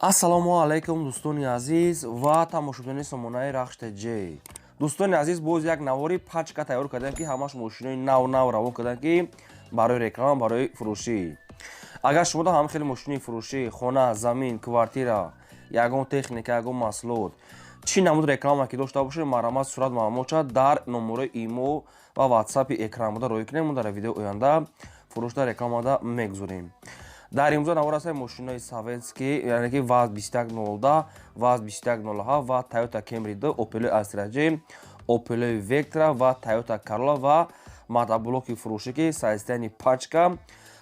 Ассалому алайкум, дӯстони азиз ва тамошобинони сомонаи Рахш ТЖ. Дӯстони азиз, боз як навори пачка тайёр кардем, ки ҳамаш мошинои нав нав равон кардем, ки барои реклама, барои фурӯшӣ. Агар шумо ҳам хеле мошини фурӯшӣ, хона, замин, квартира, ягон техника, ягон маҳсулот, чӣ намуд реклама ки дошта бошед, марҳамат, сурат, маълумотша дар номерои имо ва ватсапи экран буда роҳӣ кунем. Мо дар видеои оянда фурӯшда, рекламада мегузорем. Дар имрӯза навор ҳастем мошинои советский, яъне ки ВАЗ 2102, ВАЗ 2107 ва Toyota Camry 2, Opel Astra J, Opel Vectra ва Toyota Corolla ва мотоблоки фурӯшӣ, ки состояние пачка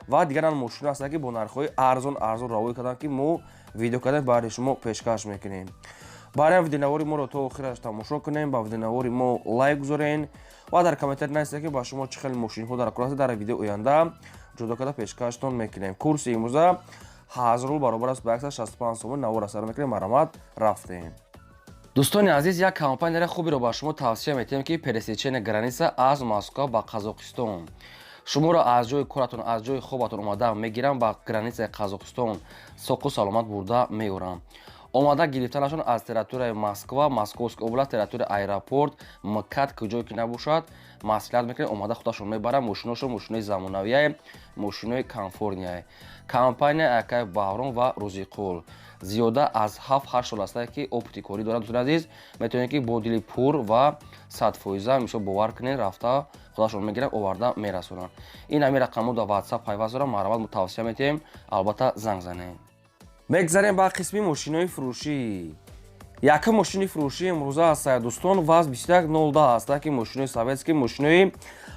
ва дигар мошино ҳастанд, ки бо нархҳои арзон арзон равоӣ карданд, ки мо видео кардем, барои шумо пешкаш мекунем. Барои видеонавори моро то охираш тамошо кунем, ба видеонавори мо лайк гузорен ва дар комментарий нависед, ки ба шумо чӣ хел мошинҳо дар кор аст. Дар видео оянда ҷудо карда пешкаштон мекунем. Курси имрӯза 1000 рубл баробар аст ба 165 сомон. Навора сар мекунем, марҳамат, рафтем. Дӯстони азиз, як компанияи хуберо ба шумо тавсия метиҳем, ки пересечение граница аз Москва ба Қазоқистон шуморо аз ҷои коратон, аз ҷои хобатон омада мегирам, ба границаи Қазоқистон соқу саломат бурда меорам. Омада гирифтанашон аз территорияи Москва, Московская область, территорияи аэропорт МКАД, куҷое ки набошад, маслиҳат мекунем, омада худашон мебарам. Мошиношон мошинои замонавия, мошинои комфортный. Компания акай Баҳром ва Рӯзиқул зиёда аз 7-8 сол аста, ки опыти корӣ дорад. Дӯстони азиз, метавонед, ки бо дили пур ва 100%, мисол, бовар кунед, рафта худашон мегиранд, оварда мерасонанд. Ин ҳамин рақамҳо дар Ватсап пайваст дорам. Марҳамат, мо тавсия метиҳем, албатта, занг занед. Мегзарем ба қисми мошинои фурӯшӣ. Якум мошини фурӯшӣ имрӯза аст, дӯстон, ВАЗ 2102 аст, ки мошинои советский, мошинои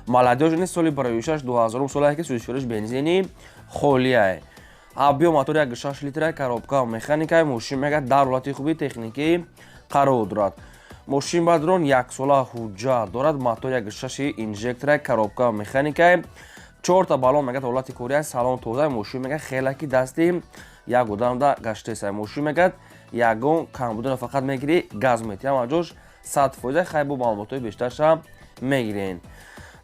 молодёжный, соли бароишаш 2000 солае, ки сӯзишвориш бензини холияе. Объём мотор 1,6 литра, коробка механика. Мошин мега дар ҳолати хуби техникӣ қарор дорад. Мошин бадрон яксола ҳуҷҷат дорад. Мотор 1,6 инжектора, коробка механика, чорта баллон мега ҳолати кория, салон тоза. Мошин мега хеле ки дасти як одамда гаштеса. Мошин мегад ягон камбудиро фақат мегирӣ, газ метиҳам, аҷош 100%. Хай, бо маълумотҳои бештарша мегирен.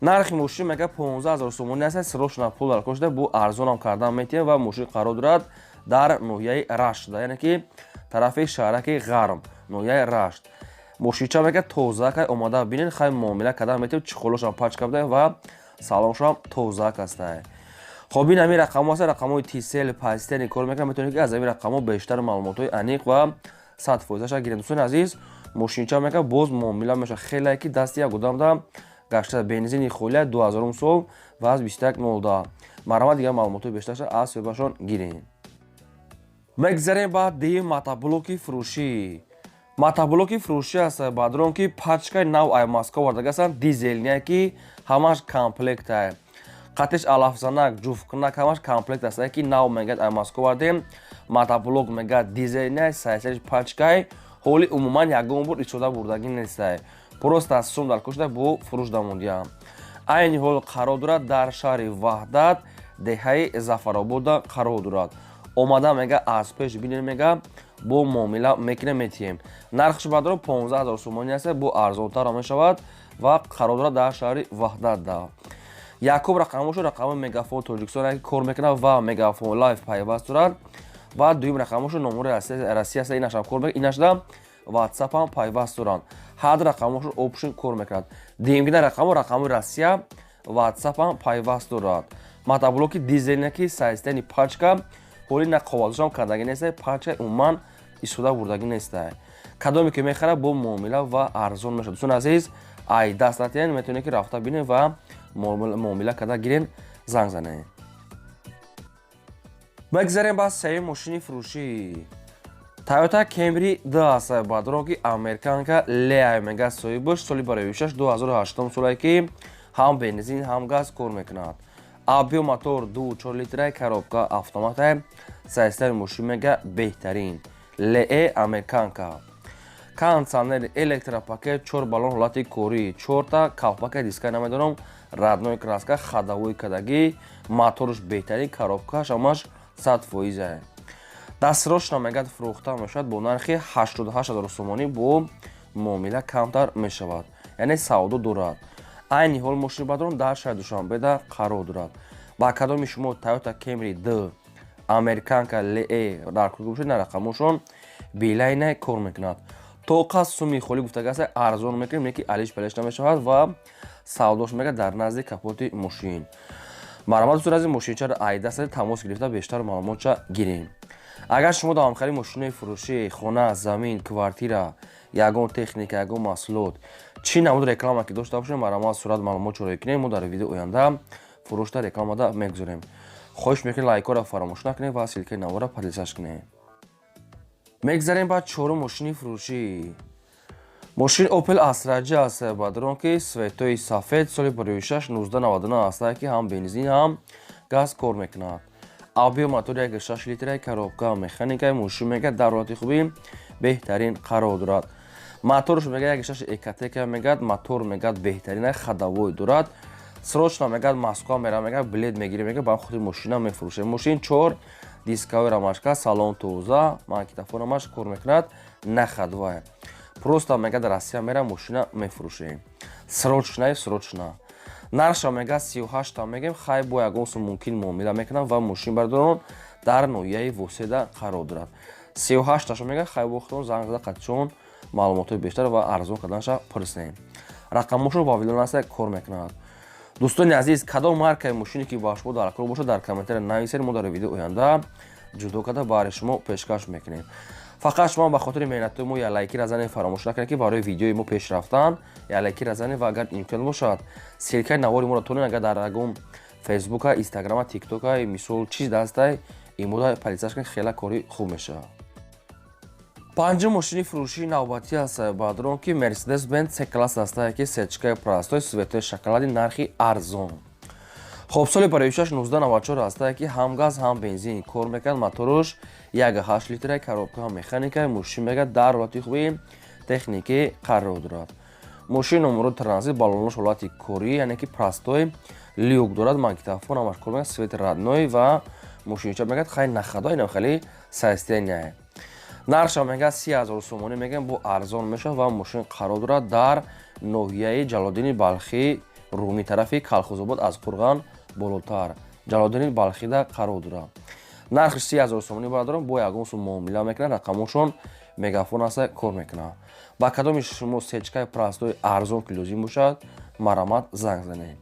Нархи мошин мега 15 000 сомонӣ аст. Срочно пул дар кошта, бу арзонам кардан метиҳем. Ва мошин қарор дорад дар ноҳияи Рашт, яъне ки тарафи шаҳраки Ғарм, ноҳияи Рашт. Мошинча мега тоза кай, омада бинен, хай, муомила кардан метиҳем. Чехолошам пачка буда ва салоншам тозак астае. Хоб, ин ҳамин рақамҳо аст, рақамҳои Тисел пастени кор мекунад. Метавонед, ки аз ҳамин рақамҳо бештар маълумотҳои аниқ ва 100%-аша гиред. Дӯстони азиз, мошинча мека боз муомила мешавад. Хеле ки дасти як одамда гашта, бензини холия, 2000 сол, ВАЗ 2102. Марҳамат, дигар маълумотҳои бештарша аз соҳибашон гирем. Мегзарем ба дуюм мотоблоки фурӯшӣ. Мотоблоки фурӯшӣ аст, бадрон, ки пачкаи нав ай Москва овардаги ҳастанд, дизельный, ки ҳамаш комплектай, қатиш алафзанак, ҷуфткунак, ҳамаш комплект аст, ки нав мегӯяд ай Москва овардем. Мотоблок мегӯяд дизельный, сайсариш пачкай, ҳоли умуман ягон бор истифода бурдагӣ нестай, просто аз сум дар кушта бо фурӯш дамондиям. Айни ҳол қарор дорад дар шаҳри Ваҳдат, деҳаи Зафаробода қарор дорад. Омада мега аз пеш бинем, мега бо муомила мекунем, метиҳем. Нархш бадро 15 000 сомонӣ аст, бо арзонтарро мешавад ва қарор дорад дар шаҳри Ваҳдатда. Якум рақамошо рақами Мегафон Тоҷикистон кор мекунад ва Мегафон Лайф пайваст дорад. Ва дуюм рақамошо номери Россия аст, инашам кор мекунад, инашда Ватсапам пайваст доранд. Ҳар рақамошо опшн кор мекунад. Дуюмгина рақамо рақами Россия, Ватсапам пайваст дорад. Мотоблоки дизельный, ки состояние пачка, ҳоли на қовазошам кардагӣ неста, пачка умуман истифода бурдагӣ неста. Кадоме ки мехарад, бо муомила ва арзон мешавад. Дӯстони азиз, ай даст натиҳен, метавонед, ки рафта бинед ва муомила карда гирен, занг занед. Мегзарем ба сеюм мошини фурӯшӣ. Toyota Camry 2 аст, бадрон, ки американка LE мега соҳибаш, соли бароишаш 2008 солае, ки ҳам бензин, ҳам газ кор мекунад. Объём мотор 2,4 литра, коробка автомата. Состояние мошин мега беҳтарин. LE американка, кондиционер, электропакет, чор баллон ҳолати корӣ, чорта калпака, диска намедонам, родной краска, ходовой кадагӣ, моторш беҳтарин, коробкаш ҳамаш 100%. Дастрошна мегӯяд фурӯхта мешавад бо нархи 88 000 сомонӣ, бо муомила камтар мешавад, яъне савдо дорад. Айни ҳол мошини бадрон дар шаҳри Душанбеда қарор дорад. Ба кадоми шумо Toyota Camry 2 Американка ле дар кор бошад, на рақамошон Билайна кор мекунад. То қас суми холӣ гуфтагаста, арзон мекунем, не ки алиш палиш намешавад ва савдош мега дар назди капоти мошин. Марҳамат, дӯстон азиз, мошинчаро айдаста тамос гирифта, бештар маълумотча гирем. Агар шумо давомхари мошинои фурӯшӣ, хона, замин, квартира, ягон техника, ягон маҳсулот, чӣ намуд реклама ки дошта бошем, марҳамат, сурат, маълумот чораӣ кунем, мо дар видео оянда фурӯшта рекламада мегузорем. Хоҳиш мекунем, лайкҳоро фаромӯш накунем ва ссылкаи навора поделиться кунем. Мегзарем ба чорум мошини фурӯшӣ. Мошин Opel Astra J аст, бадрон, ки цветои сафед, соли 56, 1999 аст, ки ҳам бензин, ҳам газ кор мекунад. Объём мотор 1,6 литра, коробка механика. Мошин мега дар ҳолати хуби беҳтарин қарор дорад. Моторш мега 1,6 Ecotec мегад, мотор мегад беҳтарин, ходовой дорад. Срочно мегад Москва мера, мега билет мегирем, мега ба хотири мошина мефурӯшем. Мошин чор дисковой рамашка, салон тоза, магнитофон ҳамаш кор мекунад, на ходовая. Просто мега дар Россия мера, мошина мефурӯшем. Срочно, срочно. Нархша мега 38та мегем, хай бо ягон сум мумкин муомила мекунам ва мошин, бардорон, дар ноҳияи Воседа қарор дорад. 38ташо мега, хай бо худтон занг зада, қатчон маълумотҳои бештар ва арзон карданша пурсем. Рақамошо Вавилон аста, кор мекунад. Дӯстони азиз, кадом маркаи мошине ки ба шумо дар кор бошад, дар комментария нависед, мо дар видео оянда ҷудо карда баҳри шумо пешкаш мекунем. Фақат шумо ба хотири меҳнатҳои мо як лайкира занед, фаромӯш накунед, ки барои видеои мо пеш рафтан як лайкира занед ва агар имкон бошад, ссылкаи навори моро тонед, агар дар ягон Фейсбука, Инстаграма, Тиктока, мисол, чиз дастай имода поделиться кунед, хела кори хуб мешавад. Панҷум мошини фурӯшии навбатӣ аст, бадрон, ки Мерседес Бенз С класс астае, ки сечкаи простой, цветои шоколади, нархи арзон. Хоб, соли бароишаш 1994 астае, ки ҳам газ, ҳам бензин кор мекунад. Моторуш 1,8 литра, коробка механика. Мошин мега дар ҳолати хуби техникӣ қарор дорад. Мошин номеро транзит, баллонош ҳолати корӣ, яъне ки простой, люк дорад, магнитофон ҳамаш кор мекунад, свет родной ва мошинча мегӯяд хай на ходовой, инам хеле состояние. Нархша мегӯяд 30 000 сомонӣ мегӯям, бо арзон мешавад ва мошин қарор дорад дар ноҳияи Ҷалолиддини Балхӣ, Румӣ тарафи Калхозобод, аз Қурған болотар, Ҷалолиддини Балхида қарор дорад. Нархи 30 000 сомонӣ, бардорам, бо ягон сум муомила мекунад. Рақамошон Мегафон аста, кор мекунад. Ба кадоми шумо сечкаи простой арзон ки лозим бошад, марҳамат, занг занед.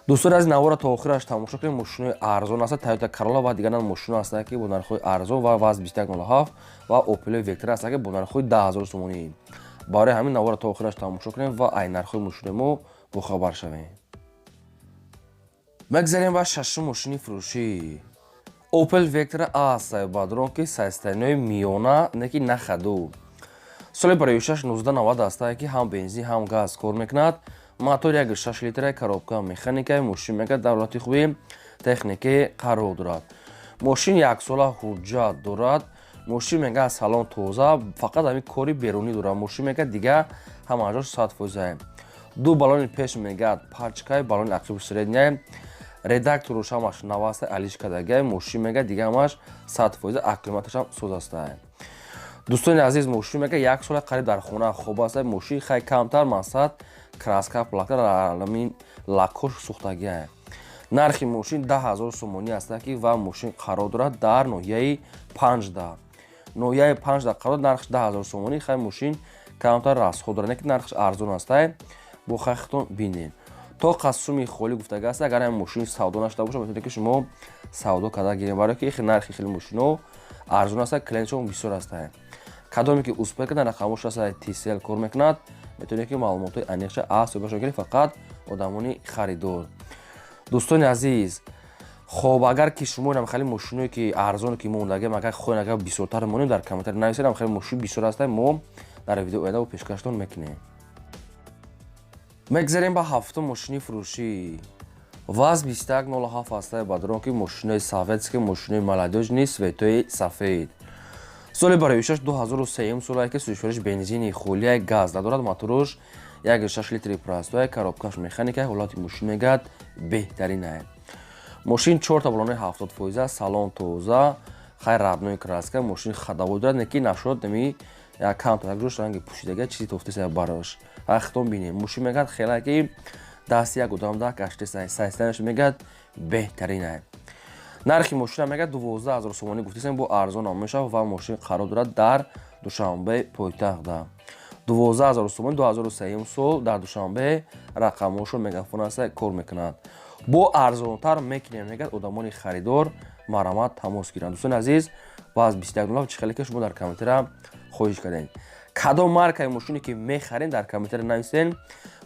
Дӯстони аз навора то охираш тамошо кунед. Мошинои арзон аста, Тойота Карола ва дигар мошино ҳастанд, ки бо нархҳои арзон ва ВАЗ 2107 ва Опелои Вектра ҳастанд, ки бо нархҳои 10 000 сомонӣ. Барои ҳамин навора то охираш тамошо кунем ва ай нархҳои мошинои мо бохабар шавем. Мегзарем ба шашум мошини фурӯшӣ. Opel Vectra аст, бадрон, ки состояниеи миёна, не ки на ходу. Соли бароишаш 1990 астае, ки ҳам бензин, ҳам газ кор мекунад. Мотор 1,6 литра, коробка механика. Мошин мегӯяд дар ҳолати хуби техникӣ қарор дорад. Мошин яксола ҳуҷҷат дорад. Мошин мегӯяд салон тоза, фақат ҳамин кори берунӣ дорад. Мошин мегӯяд дига ҳама ҷош 100%. Ду баллони пеш мегӯяд пачкай, баллони ақиби средняй, редукторуш ҳамаш нав аста, алиш кардагай. Мошин мегӯяд дига ҳамаш 100%, аккумуляторшам соз астае. Дӯстони азиз, мошин мегӯяд як сола қариб дар хона хоб аста. Мошин хай камтар мақсад краска плака ҳамин лакош сӯхтагиае. Нархи мошин 10 000 сомонӣ аста, ки ва мошин қарор дорад дар ноҳияи Панҷда. Ноҳияи Панҷда қарор, нархш 10 000 сомонӣ. Хай мошин камтар расход дорад, не ки нархш арзон астай, бо хайхтон бинед. То қасуми холӣ гуфтага аст, агар ҳамин мошин савдо нашуда бошад, метавонед, ки шумо савдо карда гирем, барое ки нархи хеле мошино арзон аста, клиентшон бисёр астае. Кадоме ки успел кардан, рақамош аста, Тисел кор мекунад, метавонед, ки маълумотҳои аниқша аз соҳибашон гиред, фақат одамони харидор. Дӯстони азиз, хоб, агар ки шумо инам хеле мошиное ки арзоне ки мондагем, агар хоҳед, агар бисёртар монем, дар комментарий нависед. Ам хеле мошин бисёр аста, мо дар видео оянда пешкаштон мекунем. Мегзарем ба ҳафтум мошини фурӯшӣ. ВАЗ 2107 астаи, бадрон, ки мошинои советский, мошинои молодёжный, цветои сафед, соли бароишаш 2003 солае, ки сӯзишвориш бензини холия, газ надорад. Моторуш 1,6 литри простой, коробкаш механика. Ҳолати мошин мегӯяд беҳтаринае. Мошин чорта баллонаи 70%, салон тоза, хай родной краска. Мошин ходовой дорад, не ки нашуд, нами як камтар як ҷош ранги пӯшидага, чизи тофтеса барош, хитон бинем. Мошин мегӯяд хела ки дасти як одам да гаштеса, состояниеш мегӯяд беҳтаринае. Нархи мошина мегӯяд 12 000 сомонӣ гуфтисем, бо арзонам мешавад ва мошин қарор дорад дар Душанбе пойтахтда. 12 000 сомонӣ, 2003 сол, дар Душанбе, рақамҳошо мегафон аста, кор мекунад. Бо арзонтар мекунем, мегӯяд. Одамони харидор марҳамат, тамос гиранд. Дӯстони азиз, ва аз 21 чӣ хеле ки шумо дар комментария хоҳиш кардем, кадом маркаи мошине ки мехарем, дар комментария нависен.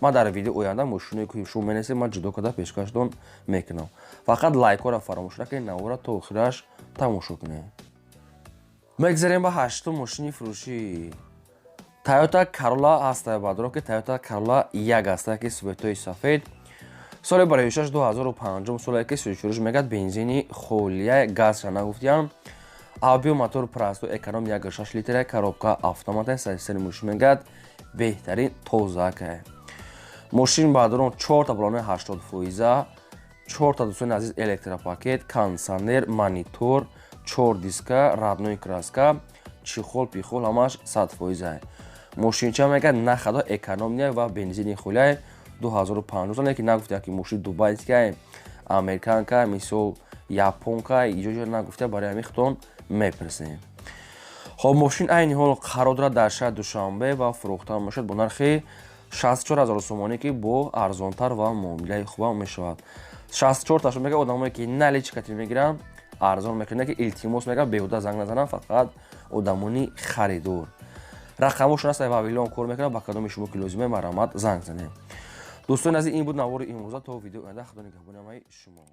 Ман дар видео оянда мошиное ки шумо менависед, ман ҷудо карда пешкаштон мекунам. Фақат лайкҳоро фаромӯш накунед, навора то охираш тамошо кунед. Мегзарем ба ҳаштум мошини фурӯшӣ. Тойота Карола ҳаста, бадро ки Тойота Карола як ҳаста, ки цветои сафед, соли бароишаш 2005 соле, ки сӯзишвориш мегӯяд бензини холия, газша нагуфтиям. Объём мотор простой, эконом, 1,6 литра, коробка автомата. Сари мошин мегӯяд беҳтарин, тозака мошин. Баъдорон чорта балони 80 фоиза, чорта. Дӯстони азиз, электропакет, кондитсионер, монитор, чор диска, родной краска, чехол пихол ҳамаш 100 фоиза. Мошинча мегӯяд нахадо экономия ва бензини холияй, 2005 сол, лекин нагуфтия ки мошин дубайская, американка, мисол, японка, иҷоҷо нагуфтия. Барои ҳамин худтон мепурсем. Хоб, мошин айни ҳол қарор дорад дар шаҳри Душанбе ва фурӯхта мешавад бо нархи 64 0 сомонӣ, ки бо арзонтар ва муомилаи хубам мешавад. 64 ташо мега, одамое ки наличкати мегиранд, арзон мекунад, ки илтимос мега, беҳуда занг назананд, фақат одамони харидор. Рақамошон аст, Вавилон кор мекунад. Ба кадоми шумо ки лозиме, марҳамат, занг занед. Дӯстони азиз, ин буд навори имрӯза. То видео оянда, худо нигаҳбони ҳамаи шумо.